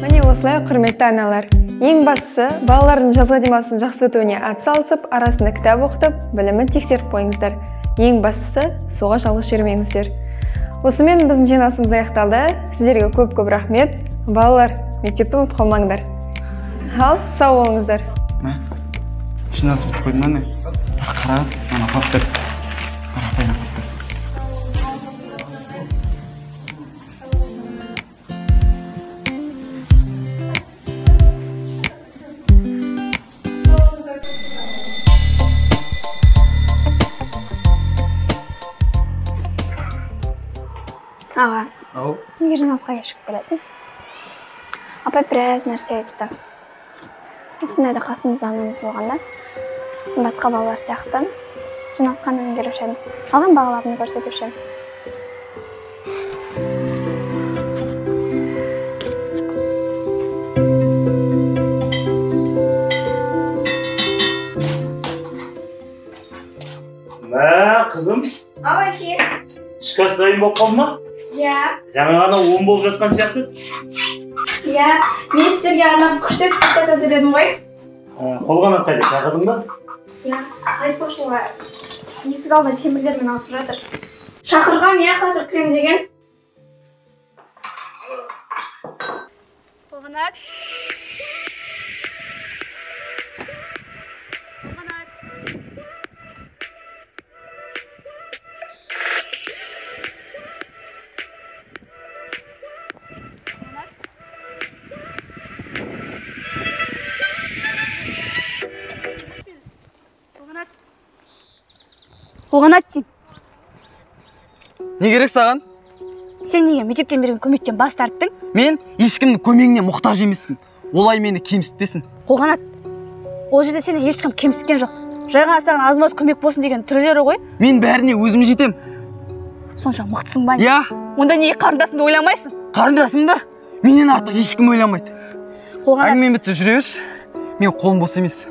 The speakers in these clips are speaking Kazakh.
Міне осылай, құрметті аналар. Ең бастысы, балалардың жазғы демалысын жақсы өтуіне атсалысып, арасында кітап оқытып, білімін тексеріп қойыңыздар. Ең бастысы, суға жалғыз жібермеңіздер. Осымен біздің жиналысымыз аяқталды. Сіздерге көп-көп рахмет. Балалар, мектепті ұмытып қалмаңдар. Ал, сау болыңыздар. Жиналыс бітіп қойды ма не? Бірақ қараңыз, ана апарып бер. Бар апайына апарып бер. Аға, Ау. Неге жиналысқа кешігіп келесің? Апай біраз нәрсе айтты. Осындай да қасымызда анамыз болғанда, басқа балалар сияқты жиналысқа анам келуші едім. Алған бағаларымды көрсетуші едім. Мә, қызым. Ау, әке. Түскі ас дайын болып қалды ма? Иә. Жаңа ғана 10 болып жатқан сияқты. Иә, мен сіздерге арнап күшті түскі ас әзірледім ғой. Қолғанат қайда, шақырдың ба? Иә, айтпақшы, олар есік алдында темірлермен алысып жатыр. Шақырғам, иә, қазір кірем деген. Қолғанат. Қолғанат. Қолғанат деймін. Не керек саған? Сен неге мектептен берген көмектен бас тарттың? Мен ешкімнің көмегіне мұқтаж емеспін. Олай мені кемсітпесін. Қолғанат, ол жерде сені ешкім кемсіткен жоқ. Жай ғана саған аз-маз көмек болсын деген түрлері ғой. Мен бәріне өзім жетем. Сонша мықтысың ба? Иә. Онда неге қарындасыңды ойламайсың? Қарындасымды менен артық ешкім ойламайды. Қолғанат. Әңгіме бітсе жүре берші. Мен қолым бос емес.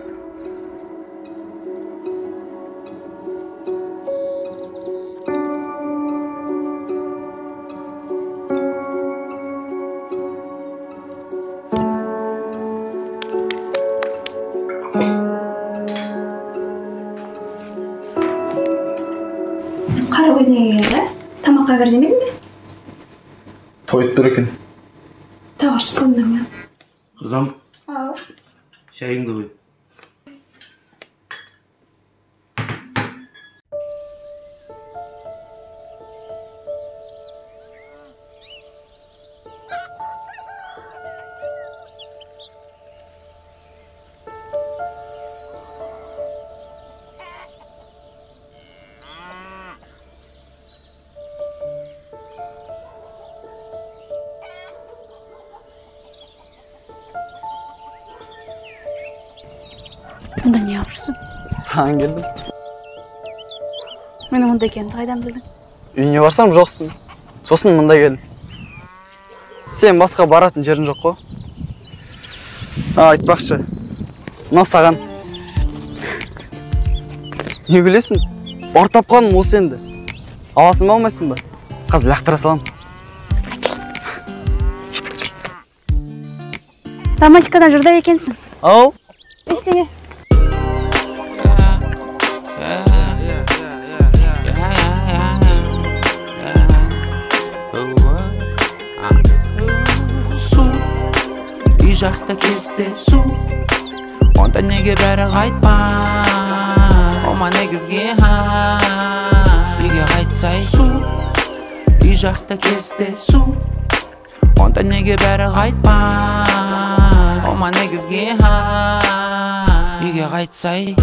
Қара көзіне келді. Тамаққа кір демедің бе? Тойып тұр екен. Тағы ұрысып қалдыңдар ма? Қызым. Ау. Шайыңды қой. Мұнда не алып жүрсің? Саған келдім. Менің мұнда екенімді қайдан білдің? Үйіне барсам жоқсың. Сосын мұнда келдім. Сен басқа баратын жерің жоқ қой. Айтпақшы, мынау саған. Не күлесің? Бар тапқаным осы енді. Аласың ба, алмайсың ба? Қазір лақтыра саламын. Кеттік, жүр. Романтикадан жұрдай екенсің. Ау. Ештеңе. Су, үй жақта кездесу, онда неге бәрі қайтпа? Ома негізге үйге қайтсай. Су, үй жақта кездесу, онда неге бәрі қайтпа? Ома негізге үйге қайтсай.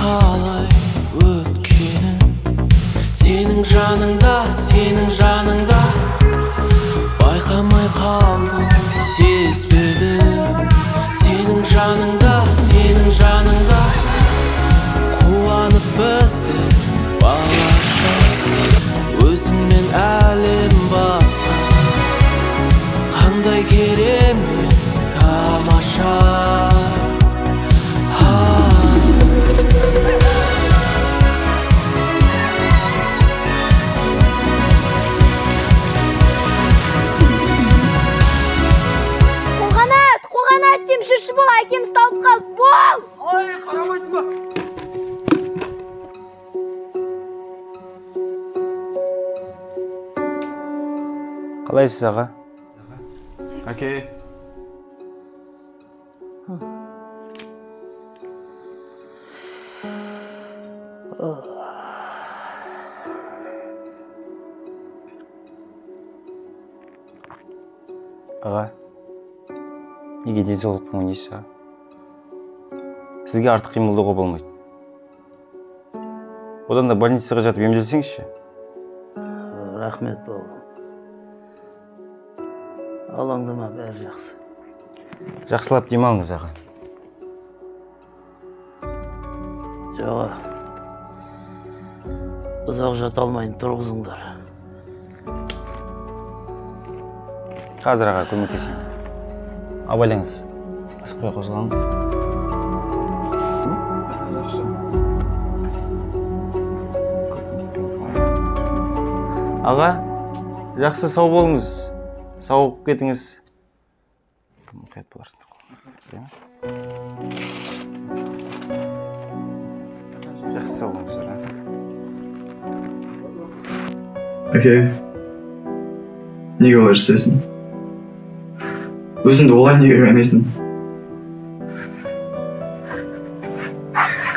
Қалай өткенін. Сенің жаныңда, сенің жаныңда байқамай қалдым, сезбедім. Сенің жаныңда, сенің жаныңда қуанып біздер балаша. Өзіңмен әлем басқа, қандай керемет тамаша. Қолғанат, қолғанат деймін, жүрші бол, әкеміз талып қалды, бол! Ой, қарамайсың ба? Қалайсыз, аға? Әке. Аға, неге денсаулықпен ойнайсыз, аға? Сізге артық қимылдауға болмайды. Одан да больницаға жатып емделсеңізші. Рахмет, бауырым. Алаңдама, бәрі жақсы. Жақсылап демалыңыз, аға. Жоқ, ұзақ жата алмайын, тұрғызыңдар. Қазір, аға, көмектесемін. Абайлаңыз, асықпай қозғалыңыз. Аға, жақсы, сау болыңыз. Сауығып кетіңіз. Мұқият боларсың. Жақсы, сау болыңыздар. Әке, неге олай жасайсың? Өзіңді олай неге қинайсың?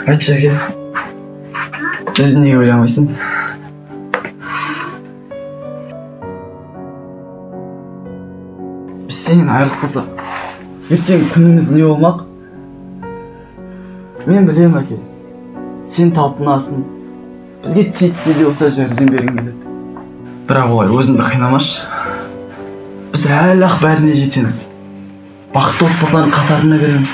Айтшы, әке, өзің неге ойламайсың? Біз сенен айырылып қалсақ, ертең күніміз не болмақ? Мен білемін, әке, сен талпынасың, бізге титтей де болса жәрдем бергің келеді. Бірақ олай өзіңді қинамашы. Біз әлі-ақ бәріне жетеміз. Бақытты отбасылардың қатарына кіреміз.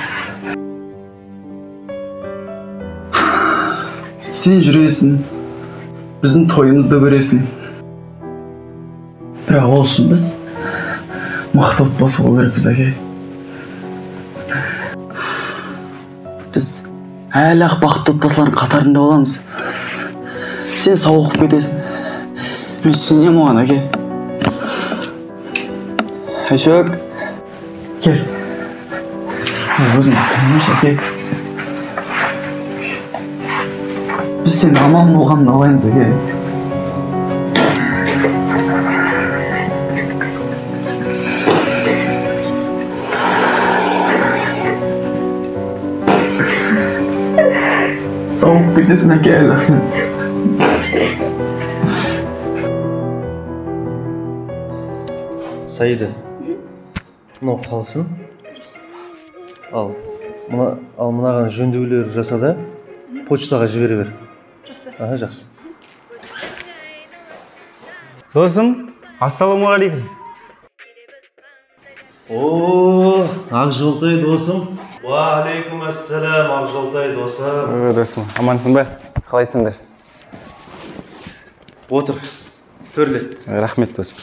Сен жүресің, біздің тойымызды көресің. Бірақ ол үшін біз мықты отбасы болу керекпіз, әке. Біз әлі-ақ бақытты отбасылардың қатарында боламыз. Сен сауығып кетесің. Мен сенемін оған, әке. Айшуақ, кел. Өзің қинамашы, әке. Біз сен аман болғанын қалаймыз, әке. Сауығып кетесің, әке, әлі-ақ сен. Саида, мынау қалсын. Ал, мынаған жөндеулер жаса да, почтаға жібере бер. Жақсы. Аха, жақсы. Досым, ассалаумағалейкум. О, Ақжолтай досым. Уағалейкум ассалам, Ақжолтай досым. О, досым, амансың ба? Қалайсыңдар? Отыр, төрле. Рахмет, досым.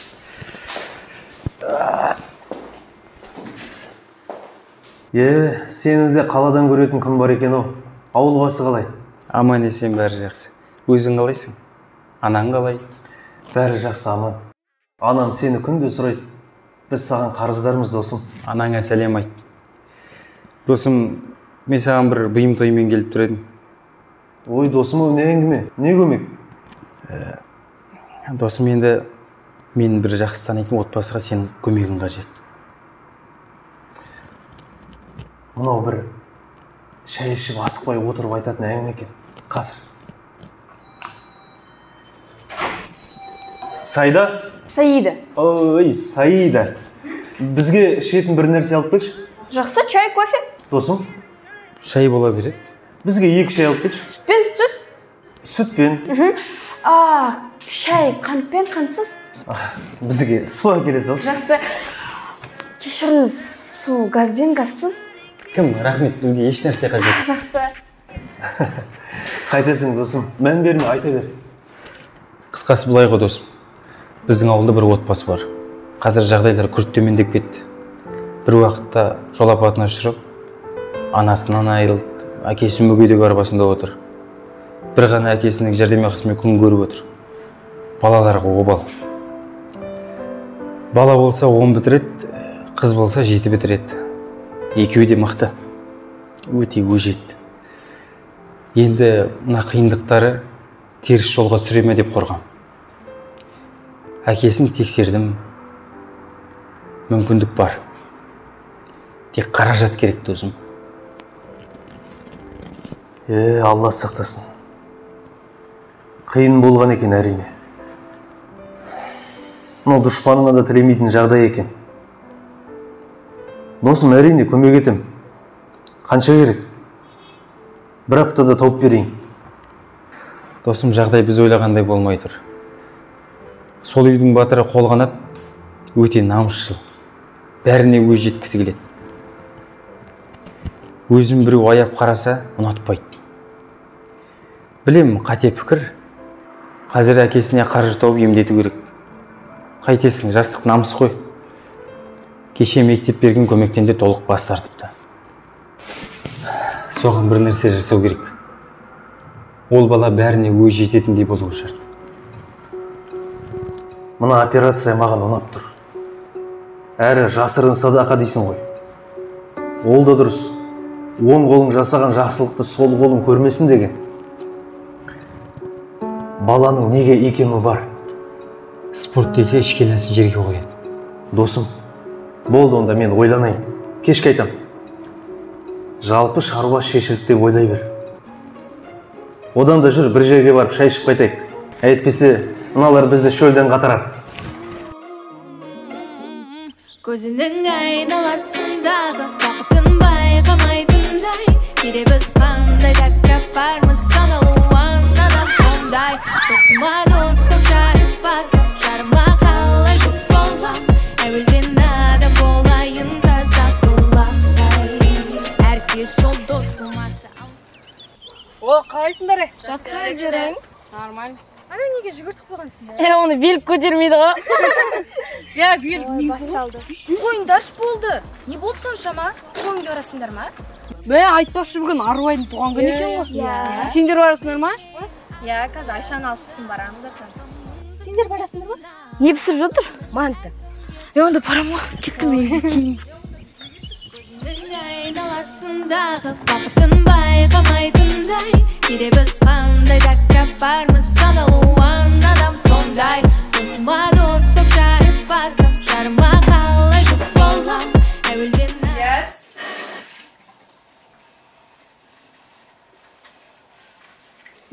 Е, сені де қаладан көретін күн бар екен ау. Ауыл басы қалай? Аман есен, бәрі жақсы. Өзің қалайсың? Анаң қалай? Бәрі жақсы, аман. Анам сені күнде сұрайды. Біз саған қарыздармыз, досым. Анаңа сәлем айт. Досым, мен саған бір бұйым тоймен келіп тұр едім. Ой, досым, ол не әңгіме? Не көмек? Досым, енді мен бір жақсы танитын отбасыға сенің көмегің қажет. Мынау бір шай ішіп асықпай отырып айтатын әңгіме екен. Қазір. Сайда? Саида. Ой, Саида. Бізге ішетін бір нәрсе алып келші. Жақсы, чай, кофе. Досым? Шай бола береді. Бізге 2 шай алып келші. Сүтпен, сүтсіз? Сүтпен. Шай қантпен, қантсыз? Бізге су әкеле салшы. Жақсы. Кешіріңіз, су газбен, газсыз? Кім, рахмет, бізге еш нәрсе қажет. Жақсы. Қайтесің, досым? Мән берме, айта бер. Қысқасы былай ғой, досым. Біздің ауылда бір отбасы бар. Қазір жағдайлар күрт төмендеп кетті. Бір уақытта жол апатына ұшырап, анасынан айырылды, әкесі мүгедек арбасында отыр. Бір ғана әкесінің жәрдемақысымен күн көріп отыр. Балаларға обал. Бала болса 10 бітіреді, қыз болса 7 бітіреді. Екеуі де мықты, өте өжет. Енді мына қиындықтары теріс жолға түсіре ме деп қорқам. Әкесін тексердім, мүмкіндік бар. Тек қаражат керек, досым. Алла сақтасын. Қиын болған екен әрине. Мынау дұшпаныңа да тілемейтін жағдай екен. Досым, әрине көмек етем. Қанша керек? Бір аптада тауып берейін. Досым, жағдай біз ойлағандай болмай тұр. Сол үйдің батыры Қолғанат өте намысшыл. Бәріне өз жеткісі келеді. Өзін біреу аяп қараса, ұнатпайды. Білем, қате пікір. Қазір әкесіне қаржы тауып емдету керек. Қайтесің, жастық намыс қой. Кеше мектеп берген көмектен де толық бас тартыпты. Соған бір нәрсе жасау керек. Ол бала бәріне өз жететіндей болуы шарт. Мына операция маған ұнап тұр. Әрі жасырын садақа дейсің ғой. Ол да дұрыс. Оң қолың жасаған жақсылықты сол қолың көрмесін деген. Баланың неге икемі бар? Спорт десе ішкен асын жерге қояды. Досым, болды онда мен ойланайын. Кешке айтам. Жалпы шаруа шешілді деп ойлай бер. Одан да жүр, бір жерге барып шай ішіп қайтайық. Әйтпесе, мыналар бізді шөлден қатырар. Көзінің айналасындағы бақытын байқамайтындай, кейде біз қандай тәкаппармыз, саналуан адам сондай. Досыма дос боп жарытпасам, жарыма қалай жұп болам, әуелден адам болайын таза бұлақтай. Әркез сол дос болмаса. О, қалайсыңдар? Жақсы, өздерің? Нормально. Ана неге жүгіртіп қойғансыңдар? Оны велик көтермейді ғой. Иә, велик басталды. Қойыңдаршы болды. Не болды соншама? Туған күнге барасыңдар ма? Мә, айтпақшы, бүгін Арубайдың туған күні екен ғой. Иә. Сендер барасыңдар ма? Иә, қазір Айшаны алып сосын барамыз ертең. Сендер барасыңдар ма? Не пісіп жатыр? Манты. Е, онда барам ғой. Кеттім мен кейін. Айналасындағы бақытын байқамайтындай, кейде біз қандай тәкаппармыз, саналуан адам сондай. Досыма дос боп жарытпасам, жарыма қалай жұп болам, әуелден.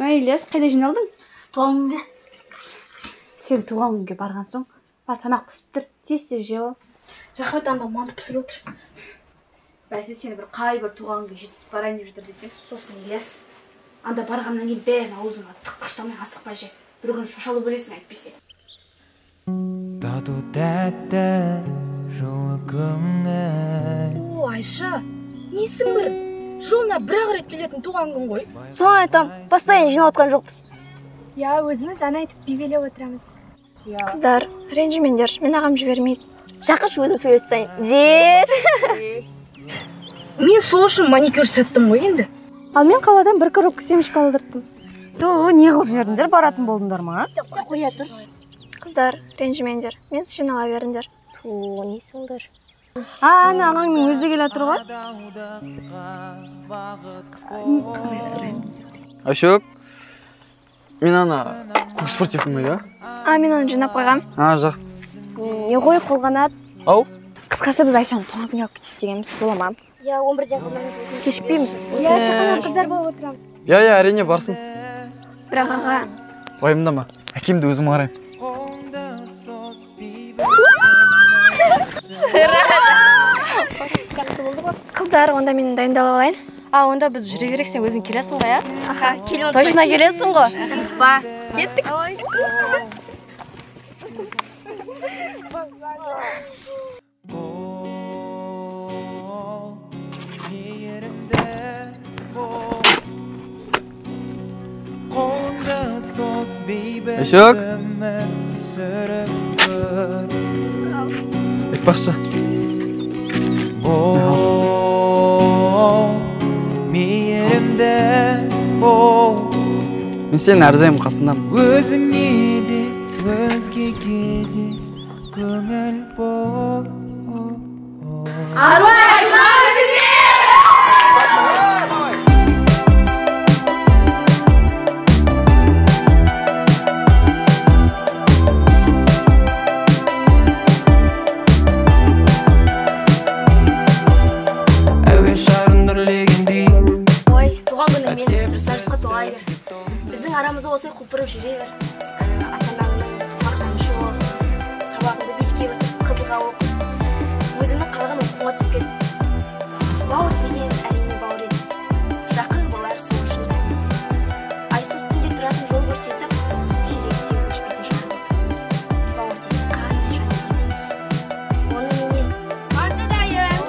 Мә, Ильяс, қайда жиналдың? Туған күнге. Сен туған күнге барған соң, бар тамақ пісіп тұр, тез-тез жеп ал. Рахмет, анда манты пісіріп отыр. Бәсе, сені бір қай бір туған күнге жеткізіп барайын деп жатыр десем, сосын Ильяс, анда барғаннан кейін бәрін аузыңа тыққыштамай асықпай же. Бір күн шашалып өлесің әйтпесе. Тату тәтті жылы көңіл. О, Айша, несің бір? Жылына бір-ақ рет келетін туған күн ғой. Соны айтам, постоянно жиналып отқан жоқпыз. Иә, өзіміз ән айтып би билеп отырамыз. Қыздар, ренжімеңдер, мен ағам жібермейді. Жақыншы өзім сөйлесіп тастайын. Дер. Мен сол үшін маникюр саттым ғой енді. Ал мен қаладан бір коробка семечка алдырттым. Ту, не қылып жібердіңдер, баратын болдыңдар ма? Қоя тұр. Қыздар, ренжімеңдер, мен жинала беріңдер. Ту, несіңдер? А, ана ағаңның өзі келе жатыр ғой. Қалай сұраймыз? Айшөк, мен ана көк спортивкам қайда? А, мен оны жинап қойғам. А, жақсы. Не ғой, Қолғанат? Ау. Қысқасы біз Айшаны туған күнге алып кетейік дегенбіз, бола ма? Иә, 11-ден қалмаймыз. Кешікпейміз. Иә, тек қана қыздар болып отырамыз. Иә, иә, әрине барсын. Бірақ аға. Уайымдама, әкемді өзім қараймын. Жақсы болды ғой. Қыздар, онда мен дайындалып алайын. А, онда біз жүре берейік, сен өзің келесің ғой, ә? Аха, келіп. Точно келесің ғой? Ба, кеттік. Айшок. Айтпақшы. Мейірімді бол. Мен сенің әрдайым қасындамын. Өзіңе де, өзгеге де көңіл бол. Ару айтма өзіңе! Арамызда осылай құлпырып жүре бер. Ата-анаңның мақтанышы бол. Сабағыңды 5-ке бітіріп, қызылға оқып, өзіңнің қалаған оқуыңа түсіп кет. Бауыр деген әрине бауыр ет. Жақын болар сол үшін. Айсыз түнде тұратын жол көрсетіп, жүректе өшпейтін жарым ет. Бауыр десе қандай жан екен дейміз. Оны менен Манты дайын.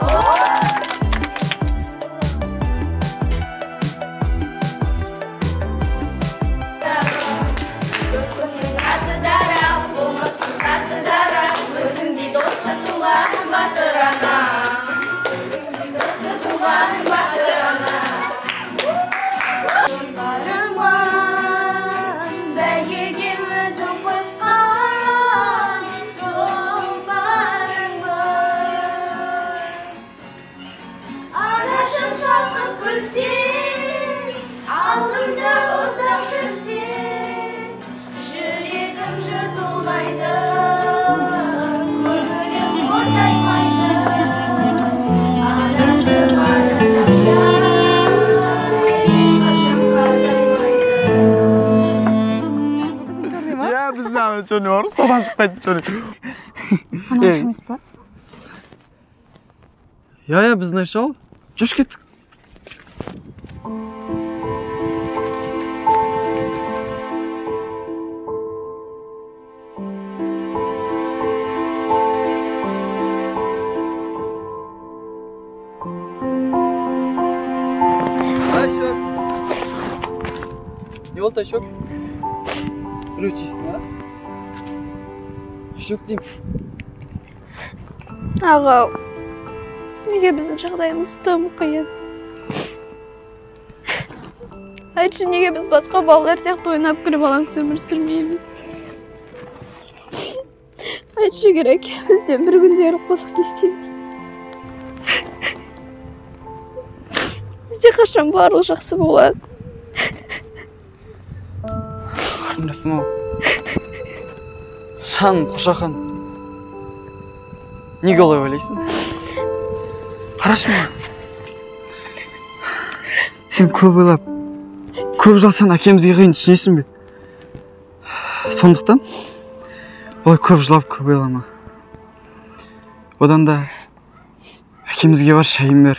Черный бар, содан шықпайды черный. Анау емес па? Иә, біздің Айша ол. Жүрші, кеттік. Айшок. Не болды, Айшок? Біреу тиісті ма? Айшок деймін. Аға, неге біздің жағдайымыз тым қиын? Айтшы, неге біз басқа балалар сияқты ойнап күліп алаңсыз өмір сүрмейміз? Айтшы керек, бізден бір күнде айырылып қалсақ не істейміз? Бізде қашан барлығы жақсы болады? Қарындасым ау. Жаным, Қошақан. Неге олай ойлайсың? Қарашы маған. Сен көп ойлап, көп жыласаң әкемізге қиын, түсінесің бе? Сондықтан олай көп жылап, көп ойлама. Одан да әкемізге бар, шайын бер.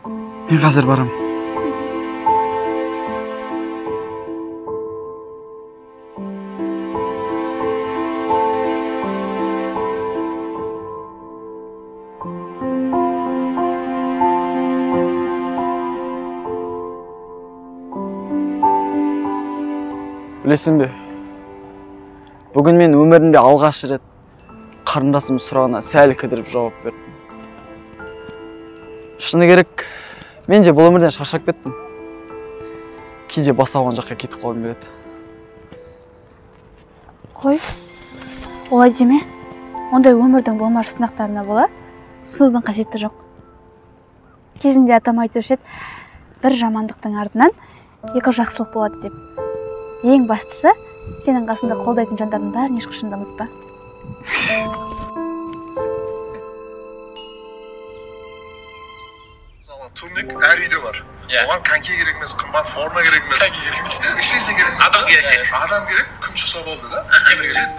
Мен қазір барам. Білесің бе, бүгін мен өмірімде алғаш рет қарындасым сұрағына сәл кідіріп жауап бердім. Шыны керек, мен де бұл өмірден шаршап кеттім. Кейде бас ауған жаққа кетіп қалғым келеді. Қой, олай деме. Ондай өмірдің болмашы сынақтарына бола сынудың қажеті жоқ. Кезінде атам айтушы еді, бір жамандықтың артынан екі жақсылық болады деп. Ең бастысы, сенің қасында қолдайтын жандардың бәрін ешқашан да ұмытпа. Мысалы, турник әр үйде бар. Оған коньки керек емес, қымбат форма керек емес. Коньки керек емес. Ешнәрсе керек емес. Адам керек тек. Адам керек, күн шықса болды да. Темір керек.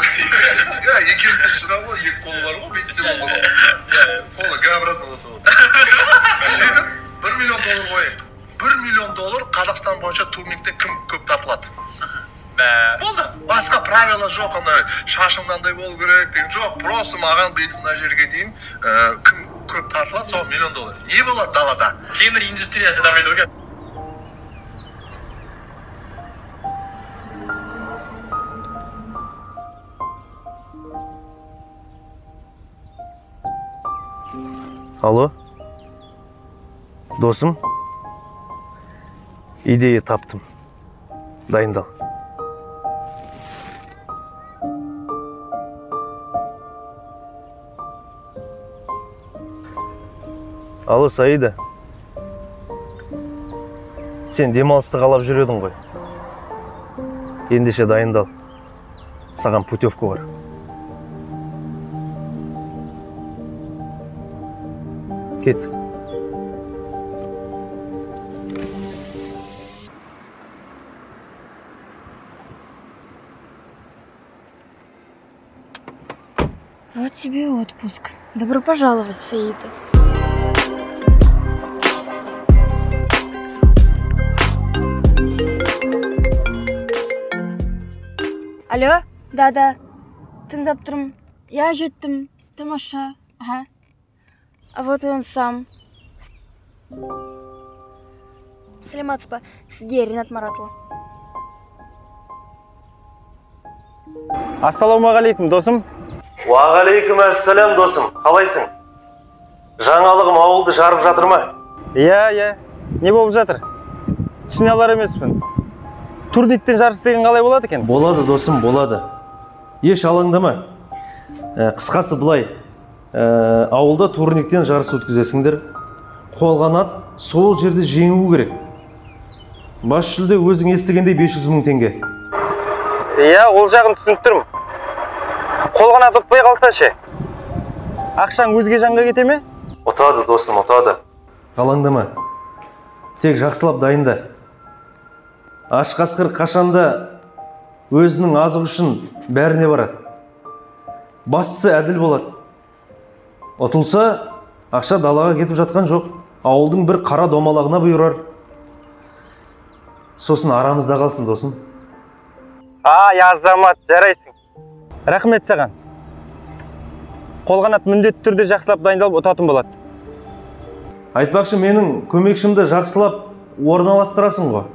Иә, екі елді шыға ғой, екі қолы бар ғой, бүйтсе болады. Қолы Г-образно болса болады. Сөйтіп, 1 миллион доллар қояйық. 1 миллион доллар Қазақстан бойынша турникте кім көп тартылады. Болды, басқа правила жоқ, андай шашың мынандай болу керек деген жоқ. Просто маған бүйтіп мына жерге дейін кім көп тартылады, соған миллион доллар. Не болады далада? Темір индустриясы дамиды ғой. Алло, досым, идея таптым, дайындал. Алло, Саида, сен демалысты қалап жүр едің ғой. Ендеше дайындал, саған путевка бар. Кеттік. Вот тебе и отпуск. Добро пожаловать, Саида. Алло, да-да, тыңдап тұрмын. Я жеттім, тамаша, ага. А вот и он сам. Сәлеметсіз бе, сізге Ринат Маратұлы. Ассалаумағалейкум, досым. Уағалейкум ассалам, досым. Қалайсың? Жаңалығым ауылды жарып жатыр ма? Иә, иә. Не болып жатыр? Түсіне алар емеспін. Турниктен жарыс деген қалай болады екен? Болады, досым, болады. Еш алаңдама. Қысқасы былай. Ауылда турниктен жарыс өткізесіңдер. Қолғанат сол жерде жеңу керек. Бас жүлде өзің естігендей 500 мың теңге. Иә, ол жағын түсініп тұрмын. Қолғанат ұтпай қалса ше? Ақшаң өзге жанға кете ме? Ұтады, досым, ұтады. Алаңдама. Тек жақсылап дайында. Аш қасқыр қашанда өзінің азығы үшін бәріне барады. Бастысы әділ болады. Ұтылса, ақша далаға кетіп жатқан жоқ. Ауылдың бір қара домалағына бұйырар. Сосын арамызда қалсын, досым. Ай, азамат, жарайсың. Рахмет саған. Қолғанат міндетті түрде жақсылап дайындалып ұтатын болады. Айтпақшы, менің көмекшімді жақсылап орналастырасың ғой.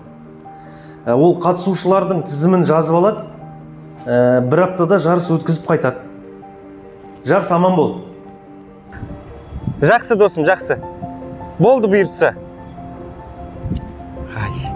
Ол қатысушылардың тізімін жазып алады, бір аптада жарыс өткізіп қайтады. Жақсы, аман бол. Жақсы, досым, жақсы. Болды бұйыртса. Ай.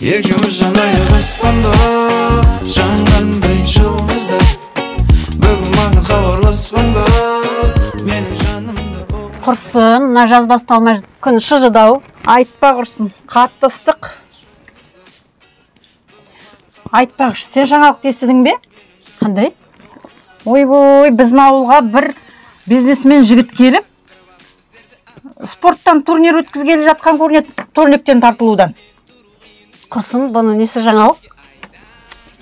Екеуміз жанайық аспанда жанғандай жұлдыздар. Бүгін маған хабарласпаңдар, менің жанымда. Құрсын, мына жаз басталмай күн шыжыдау. Айтпа құрсын, қатты ыстық. Айтпақшы, сен жаңалық естідің бе? Қандай? Ойбой, біздің ауылға бір бизнесмен жігіт келіп, спорттан турнир өткізгелі жатқан көрінеді, турниктен тартылудан. Құрсын, бұны несі жаңалық?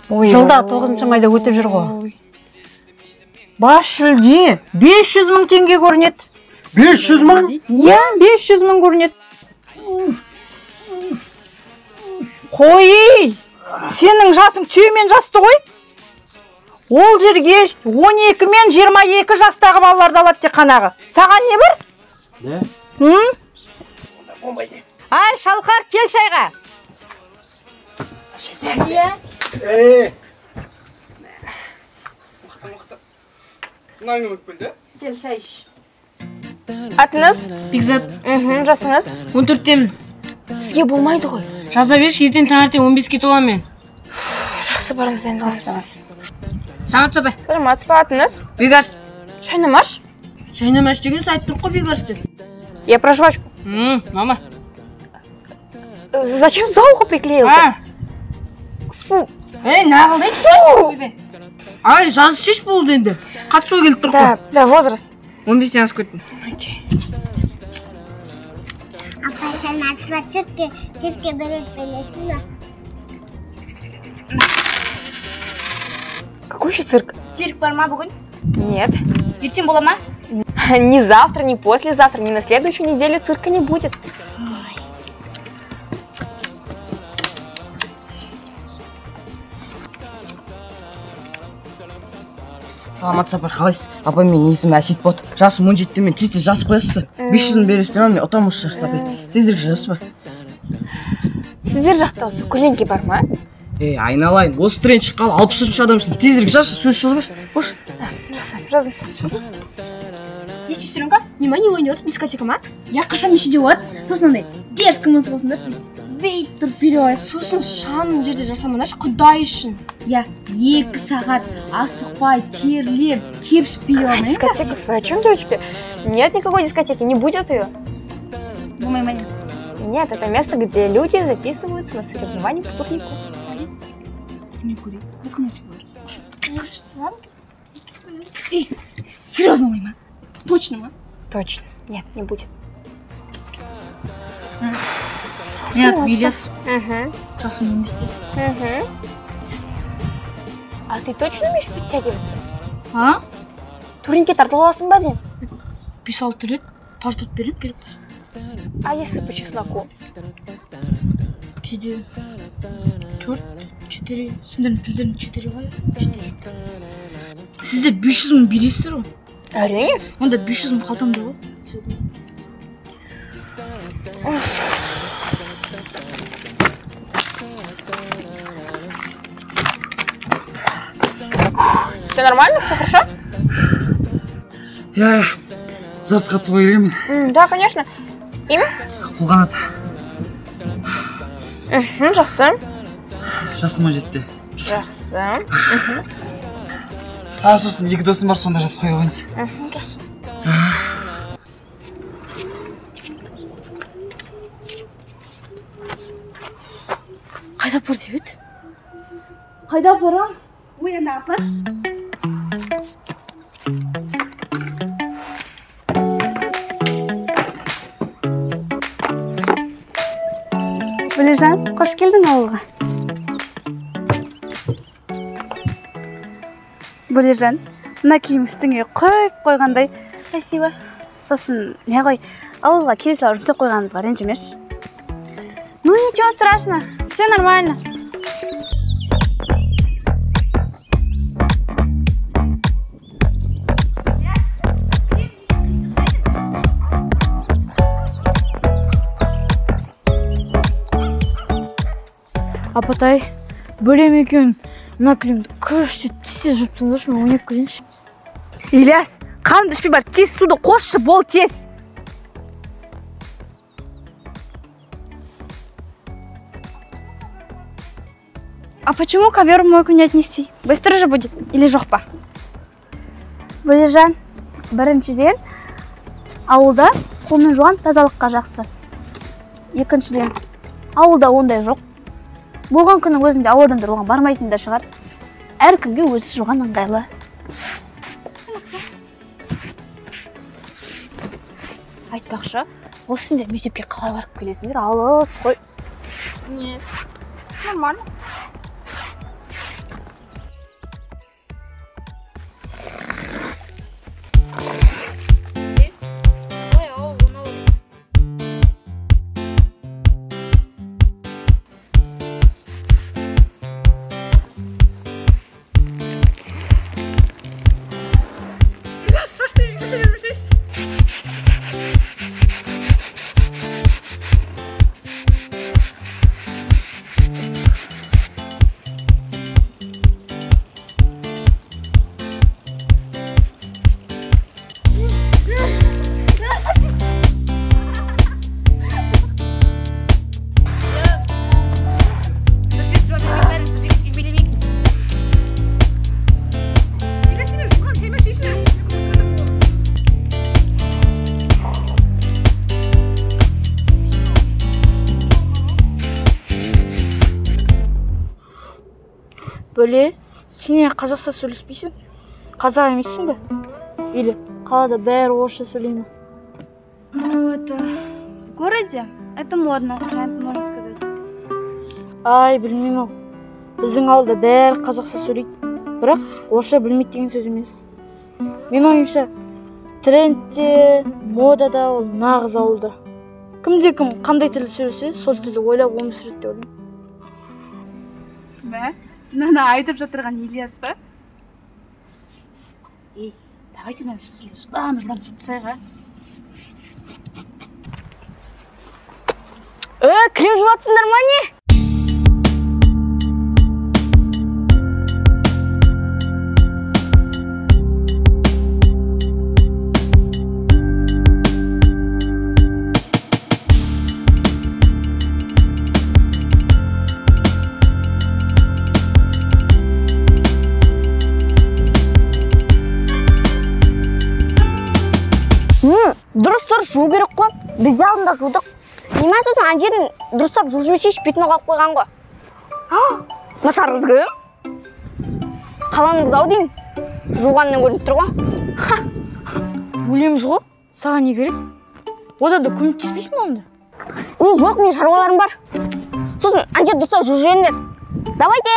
Жылда 9 майда өтіп жүр ғой. Бас жүлде 500 мың теңге көрінеді. 500 мың? Иә, 500 мың көрінеді. Қой, сенің жасың түйемен жасты ғой. Ол жерге 12 мен 22 жастағы балаларды алады тек қанағы. Саған не бар? Не? Болмайды. Ай, Шалқар, кел шайға. Е. Мықты, мықты. Мынаны өкпелді. Кел шай іш. Атыңыз? Бекзат. Жасыңыз? 14-темін. Сізге болмайды ғой. Жаза берші, ертең таңертең 15-ке толамын мен. Жақсы, барыңыз дайындалыңыз. Саламатсыз ба? Саламатсыз ба, атыңыз? Бекарс. Шайнамаш? Шайнамаш деген айтып тұр қой Бекарс деп. Я про жвачку. Мама. Зачем за ухо приклеил? Ей, нағылдайсың. Ай, жазып шеш болды енді. Қатысуға келіп тұр қой. Да, да, возраст. 15-тен асып кеттім. Окей. Апай, сен атыла циркке беріп білесің бе? Какой еще цирк? Цирк бар ма бүгін? Нет. Ертең бола ма? Ни завтра, ни послезавтра, ни на следующей неделе цирка не будет. Саламатсыз апай, қалайсыз? Апай, менің есімім Әсет болады. Жасым 17-те, мен тез-тез жазып қоясыз. 500 мың бересіздер ма? Мен ұтамын осы жарыста, апай. Тезірек жазасыз ба? Сіздер жақта осы көлеңке бар ма? Ей, айналайын, осы тренд шыққалы 63 адамсың. Тезірек жазшы, сөз созбашы. Қош. Жақсы, жаздым. Е, сестренка, неме не ойнап отыр, дискотека ма? Я қашан нешеде болады? Сосын андай дерзкий музыка қосыңдаршы. Бейт тұрып билеп алайық. Сосын шаң жерде жасамаңдаршы, құдай үшін. Я 2 сағат асықпай, терлеп, тепшіп билеп Какая алмаймыз. дискотека? Вы о чем, девочки? Нет никакой дискотеки, не будет ее. Болмай ма не? Нет, это место, где люди записываются на соревнования по турнику. Турнику дейді. Басқа нәрсе бар. Ладно. Эй, серьезно болмай ма? Точно ма? Точно. Нет, не будет. Нет, Мелес. Угу. Жасым 15-те. Угу. А ты точно умеешь подтягиваться? А? Турникке тартыла аласың ба деймін? 5-6 рет тартып беремін керек. А если по чесноку? Кейде 4, 4, сендердің тілдерің 4 ғой? 4. Сіздер 500 мың бересіздер ғой? Әрине. Онда 500 мың қалтамда ғой. Все нормально? Все хорошо? Иә, жарысқа қатысуға келгенмін. Да, конечно. Имя? Қолғанат. Жақсы. Жасым 17-те. Жақсы. А, сосын 2 досым бар, сонда жазып қоя қойыңыз. Жақсы. Қайда бар деп еді? Қайда барам? Ой, ана апаш. Гүлжан, қош келдің ауылға. Гүлжан, мына киім үстіңе қойып қойғандай. Спасибо. Сосын, не ғой, ауылға келе салып жұмсап қойғанымызға ренжімеші. Ну, ничего страшного, все нормально. Апатай, бөлем екеуін мына кілемді күштеп тез жуып тастаңдаршы, мен ойнап келейінші. Ильяс, қанды ішпей бар, тез суды қосшы, бол тез. А почему ковер в мойку не отнести? Быстро же будет или жоқ па? Гүлжан, біріншіден, ауылда қолмен жуған тазалыққа жақсы. Екіншіден, ауылда ондай жоқ. Болған күннің өзінде ауыл адамдар оған бармайтын да шығар. Әркімге өзі жуған ыңғайлы. Айтпақшы, осы сендер мектепке қалай барып келесіңдер? Алыс қой. Нет, нормально. Бөле, сен неге қазақша сөйлеспейсің? Қазақ емессің бе? Или қалада бәрі орысша сөйлей ме? Ну, это в городе это модно, тренд, можно сказать. Ай, білмеймін ол. Біздің ауылда бәрі қазақша сөйлейді, бірақ орысша білмейді деген сөз емес. Менің ойымша, трендте, модада ол нағыз ауылда. Кімде кім қандай тілді сөйлесе, сол тілді ойлап өмір сүреді деп ойлаймын. Мә, мынаны айтып жатырған Ильяс па? Ей, давайте мен жылдам жылдам жуып тастайық, а? Крем жуатсыңдар ма не? Дұрыс жуу керек қой. Біз де алдында жудық. Немен сосын ана жерін дұрыстап жуып жіберсейші, бетін қалып қойған ғой. Масар қыз кім? Қаланың қызы ау деймін. Жуғаннан көрініп тұр ғой. Өлеміз ғой. Саған не керек? Одан да көмектеспейсің бе онда? Жоқ, менің шаруаларым бар. Сосын ана жерді дұрыстап жуып жіберіңдер. Давайте.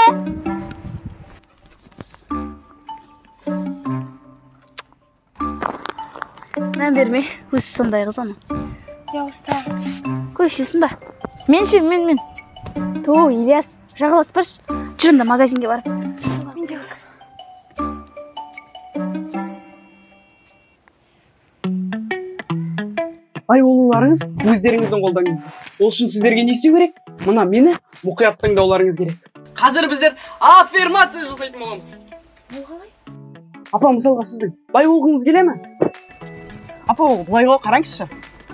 Мән берме, өзі сондай қыз оның. Я устала. Көшесің ба? Мен ше, мен. Ту, Ильяс, жағаласпашы. Жүр онда магазинге барып. Мен де бар. Бай болуларыңыз өздеріңіздің қолдарыңызда. Ол үшін сіздерге не істеу керек? Мына мені мұқият тыңдауларыңыз керек. Қазір біздер аффирмация жасайтын боламыз. Ол қалай? Апа, мысалға сіздің бай болғыңыз келе ме? Апа, ол былай ғой, қараңызшы.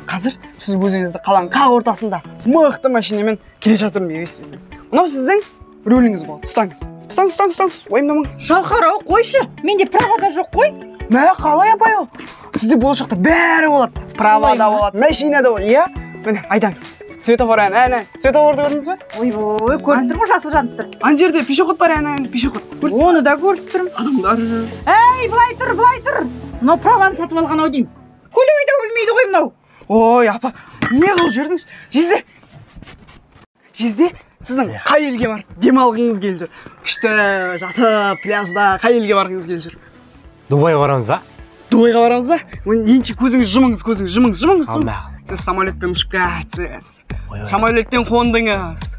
Қазір сіз өзіңізді қаланың қақ ортасында мықты машинамен келе жатырмын деп елестетіңіз. Мынау сіздің рөліңіз болады. Ұстаңыз. Ұстаңыз, ұстаңыз, ұстаңыз. Уайымдамаңыз. Шалқар ау, қойшы. Менде права да жоқ қой. Мә, қалай апай ол? Сізде болашақта бәрі болады. Права да болады, машина да болады. Иә? Міне, айдаңыз. Светофор әні, әні. Светофорды көрдіңіз бе? Ойбой, көріп тұрмын, жасыл жанып тұр. Ана жерде пешеход бар, әні, әні, пешеход. Оны да көріп тұрмын. Адамдар жүр. Әй, былай тұр, былай тұр. Мынау праваны сатып алған ау деймін. Көлік айдау білмейді ғой мынау. Ой, апа, не қылып жүрдіңіз? Жезде, жезде, сіздің қай елге барып демалғыңыз келіп жүр? Күшті жатып, пляжда қай елге барғыңыз келіп жүр? Дубайға барамыз ба? Дубайға барамыз ба? Енді көзіңіз жұмыңыз, көзіңіз жұмыңыз, жұмыңыз. Сіз самолетпен ұшып кетсіз. Самолеттен қондыңыз.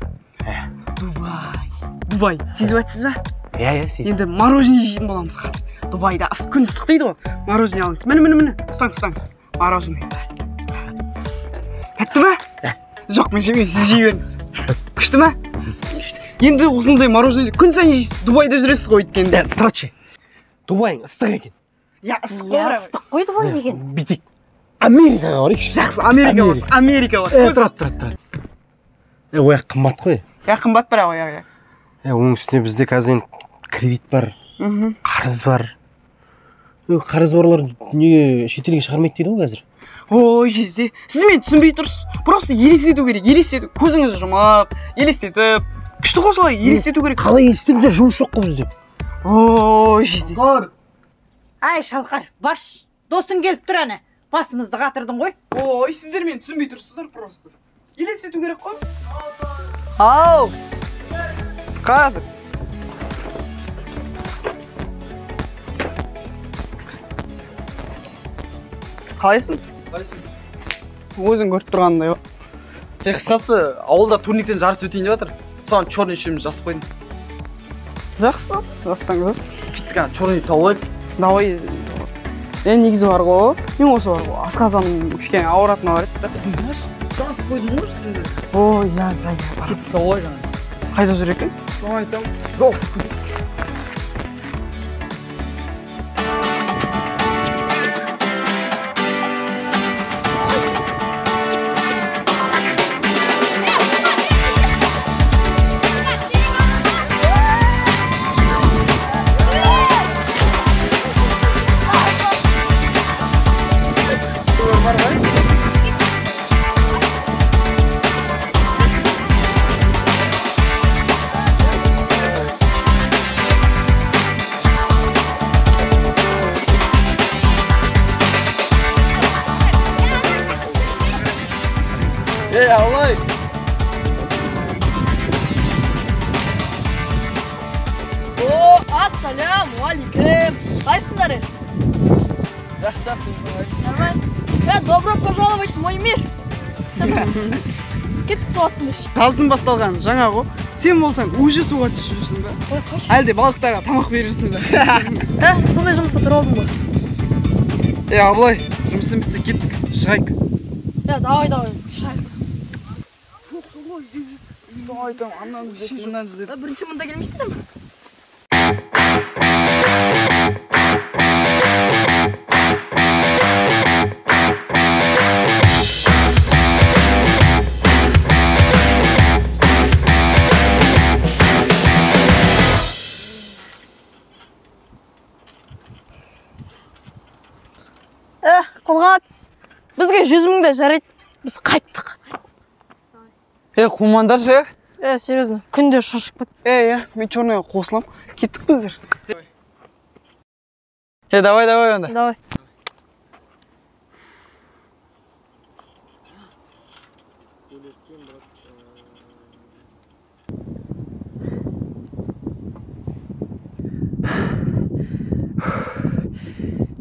Дубай, Дубай, сезіп жатсыз ба? Иә, иә, сезіп. Енді мороженое жейтін боламыз қазір. Дубайда күн ыстық дейді ғой. Мороженое алыңыз. Міне, міне, міне. Ұстаңыз, ұстаңыз. Мороженое. Тәтті ме? Жоқ, мен жемеймін, сіз жей беріңіз. Күшті ме? Енді осындай мороженое күн сайын жейсіз. Дубайда жүресіз ғой өйткені. Тұрады. Дубайың ыстық екен. Я, ыстық қой. Ыстық қой Дубай деген. Бүйтейік. Америкаға барайықшы. Жақсы, Америка болсын. Америка болсын. Тұрады, тұрады, тұрады. Ол жақ қымбат қой. Я, қымбат бірақ ол жақ. Оның үстіне бізде қазір енді кредит бар, қарыз бар. Қарыз барлар неге шетелге шығармайды дейді ғой қазір. Ой, жезде, сіз мені түсінбей тұрсыз. Просто елестету керек, елестету. Көзіңіз жұмып, елестетіп. Күшті ғой солай, елестету керек. Қалай елестетеміз, жұмыс жоқ қой бізде. Ой, жезде. Ай, Шалқар, баршы. Досың келіп тұр әне. Басымызды қатырдың ғой. Ой, сіздер мені түсінбей тұрсыздар просто. Елестету керек қой. Ау. Қазір. Қалайсың? Қалайсың? Өзің көріп тұрғандай ғой. Қысқасы, ауылда турниктен жарыс өтейін деп жатыр. Соған черный үшеуміз жазып қойдым. Жақсы, жазсаң жаз. Кеттік ана черный тауып алайық. Давай. Негізі бар ғой, мен осы бар ғой, асқазаным кішкене ауыратыны бар еді да. Жазып қойдым ғой сендер. Ой, иә, иә, иә. Кеттік тауып алайық ана. Қайда жүр екен? Соны айтамын. Жоқ. Ассаляму алейкум. Қалайсыңдар? Жақсы, жақсы, өзің қалайсың? Нормально. Добро пожаловать в мой мир. Кеттік, суға түсіңдер. Жаздың басталғаны жаңа ғой. Сен болсаң уже суға түсіп жүрсің ба? Ой, қойшы. Әлде балықтарға тамақ беріп жүрсің ба? Сондай жұмыста тұрып алдым ғой. Абылай, жұмысың бітсе кеттік, шығайық. Давай, давай, шығайық. Жоқсың ғой, іздеп жүр. Соған айтамын, аннан іздеп, мындан іздеп. Бірінші мында келмейсіңдер ме? Қолғанат, бізге 100 мың да жарайды, біз қайттық. Қумаңдаршы. Серьезно, күнде шашып кетті. Мен черныйға қосылам, кеттік біздер. Давай, давай онда. Давай.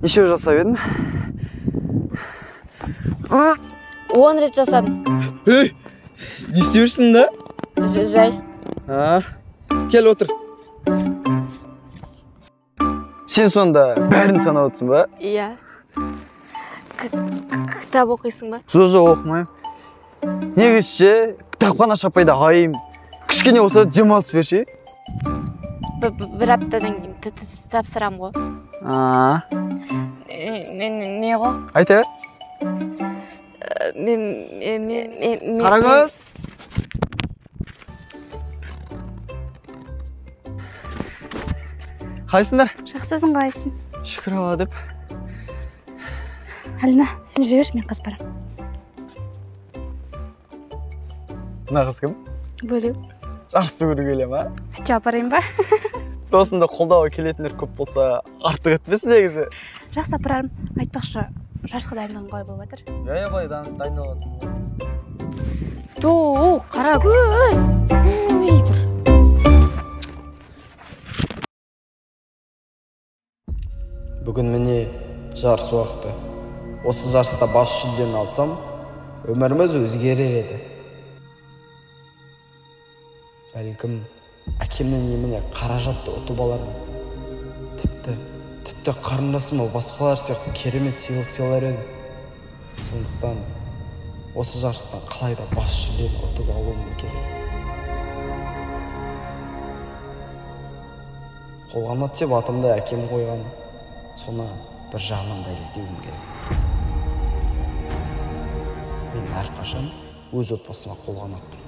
Нешеу жасап едің? 10 рет жасадым. Ей, не істеп жүрсің да? Жай. Кел отыр. Сен сонда бәрін санап отырсың ба? Иә. Кітап оқисың ба? Жоқ, оқымаймын. Негізі ше, кітапханашы апайды айым. Кішкене болса демалыс берші. Бір аптадан кейін тапсырам ғой. Не ғой? Айта. Мен Қарагөз. Қалайсыңдар? Жақсы, өзің қалайсың? Шүкір Алла деп. Алина, сен жүре берші, мен қазір барамын. Мына қыз кім? Бөлеу. Жарысты көруге келе ма? Че, апарайын ба? Досымды қолдауға келетіндер көп болса, артық етпес негізі. Жақсы, апарармын. Айтпақшы, жарысқа дайындығың қалай болып жатыр? Иә, былай дайындалып жатырмын. Ту, Қарагөз. Бүгін міне жарыс уақыты. Осы жарыста бас жүлдені алсам, өміріміз өзгерер еді. Бәлкім, әкемнің еміне қаражатты ұтып алармын. Тіпті қарындасыма басқалар сияқты керемет сыйлық сыйлар едім. Сондықтан осы жарыстан қалай да бас жүлдені ұтып алуым керек. Қолғанат деп атымды әкем қойған, соны бір жағынан дәлелдеуім керек. Мен әрқашан өз отбасыма қолғанатпын.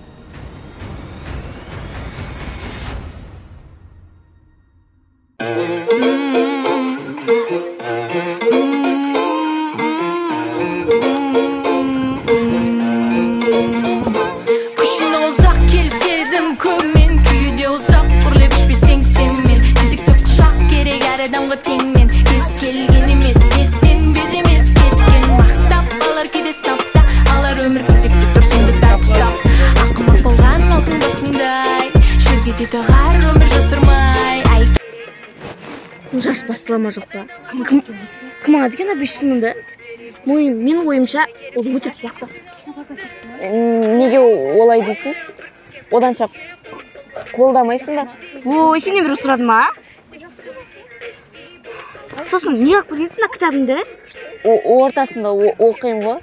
Күшіне ұзақ келседім көмен, күйде ұзақ үрлеп ішпесең сенімен. Кезекті құшақ керек әр адамға теңмен. Кез келген емес, естен без емес кеткен. Мақтап алар кейде сынапта, алар өмір кезекте тұрсың да тапсап. Ақымақ болған алтын басындай, жер кетеді ғар өмір жасырмай. Бұл жарыс бастала ма жоқ па? Кім алады екен 500 мыңды? Менің ойымша, ол өтірік сияқты. Неге олай дейсің? Оданша қолдамайсың ба? Ой, сенен біреу сұрады ма? Сосын не алып келгенсің мына кітабыңды? Ортасында оқимын ғой.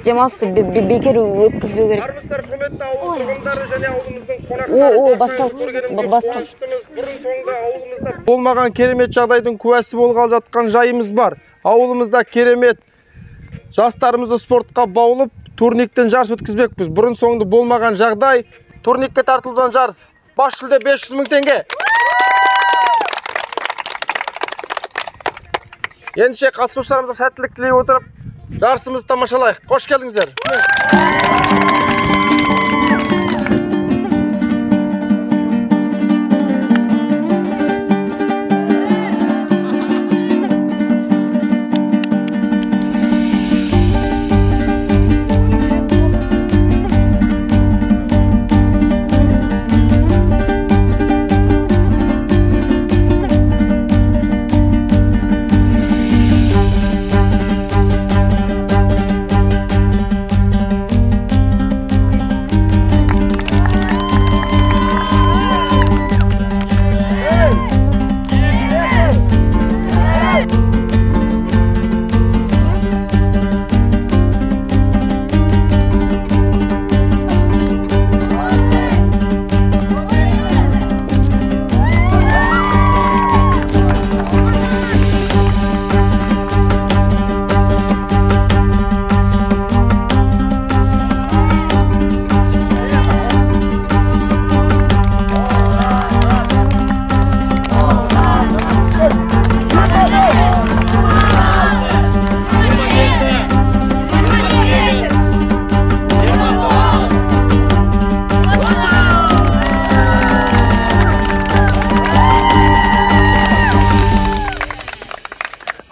Демалысты бекер өткізбеу керек. Армысыздар, құрметті ауыл тұрғындары және ауылымыздың қонақтары. О, басталды. Бұрын соңды ауылымызда болмаған керемет жағдайдың куәсі болғалы жатқан жайымыз бар. Ауылымызда керемет жастарымызды спортқа баулып, турниктен жарыс өткізбекпіз. Бұрын соңды болмаған жағдай, турникке тартылудан жарыс. Бас жүлде 500 мың теңге. Ендеше қатысушыларымызға сәттілік тілей отырып, жарысымызды тамашалайық. Қош келдіңіздер.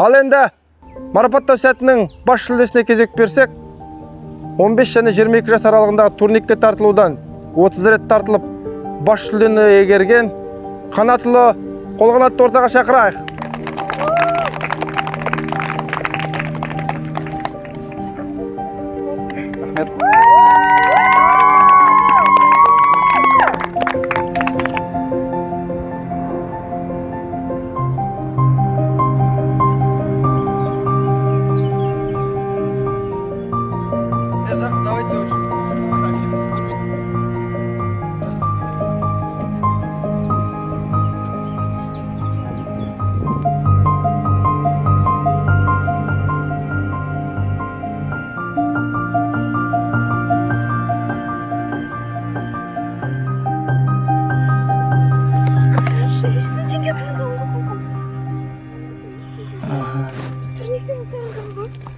Ал енді марапаттау сәтінің бас жүлдесіне кезек берсек, 15 және 22 жас аралығындағы турникке тартылудан 30 рет тартылып, бас жүлдені иегерген Қанатұлы Қолғанатты ортаға шақырайық. Рахмет. Жақсы, давайте.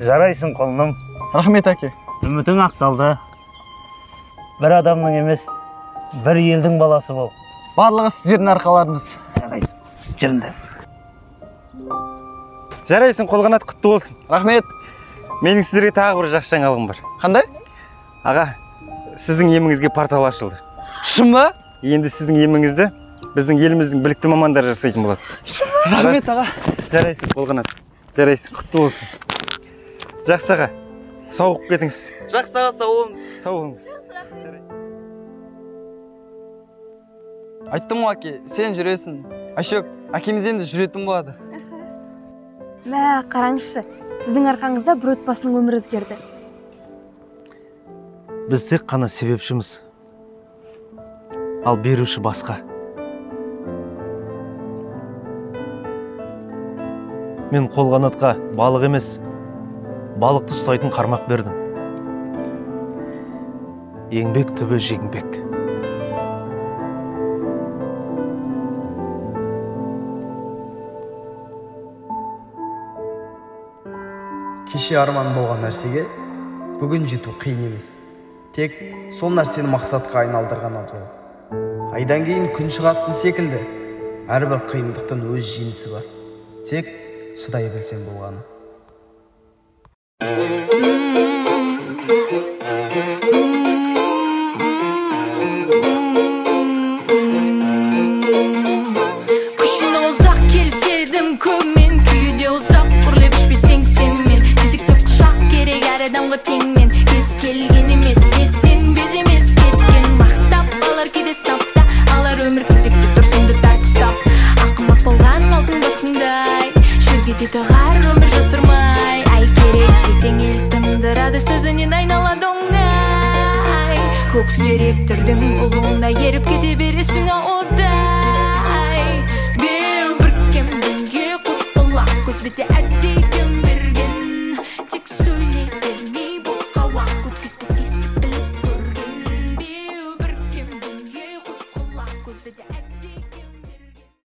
Жарайсың, құлыным. Рахмет, әке. Үмітің ақталды. Бір адамның емес, бір елдің баласы бол. Барлығы сіздердің арқаларыңыз. Жарайсың, жүріңдер. Жарайсың, Қолғанат, құтты болсын. Рахмет. Менің сіздерге тағы бір жақсы жаңалығым бар. Қандай? Аға, сіздің еміңізге портал ашылды. Шын ба? Енді сіздің еміңізді біздің еліміздің білікті мамандары жасайтын болады. Рахмет, аға. Жарайсың, Қолғанат. Жарайсың, құтты болсын. Жақсы, аға, сауығып кетіңіз. Жақсы, аға, сау болыңыз. Сау болыңыз. Айттым ғой, әке, сен жүресің. Айшөк, әкеміз енді жүретін болады. Мә, қараңызшы, сіздің арқаңызда бір отбасының өмірі өзгерді. Біз тек қана себепшіміз. Ал беруші басқа. Мен Қолғанатқа балық емес, балықты ұстайтын қармақ бердім. Еңбек түбі жеңбек. Кеше арман болған нәрсеге бүгін жету қиын емес. Тек сол нәрсені мақсатқа айналдырған абзал. Айдан кейін күн шығатын секілді, әрбір қиындықтың өз жеңісі бар. Тек шыдай білсең болғаны.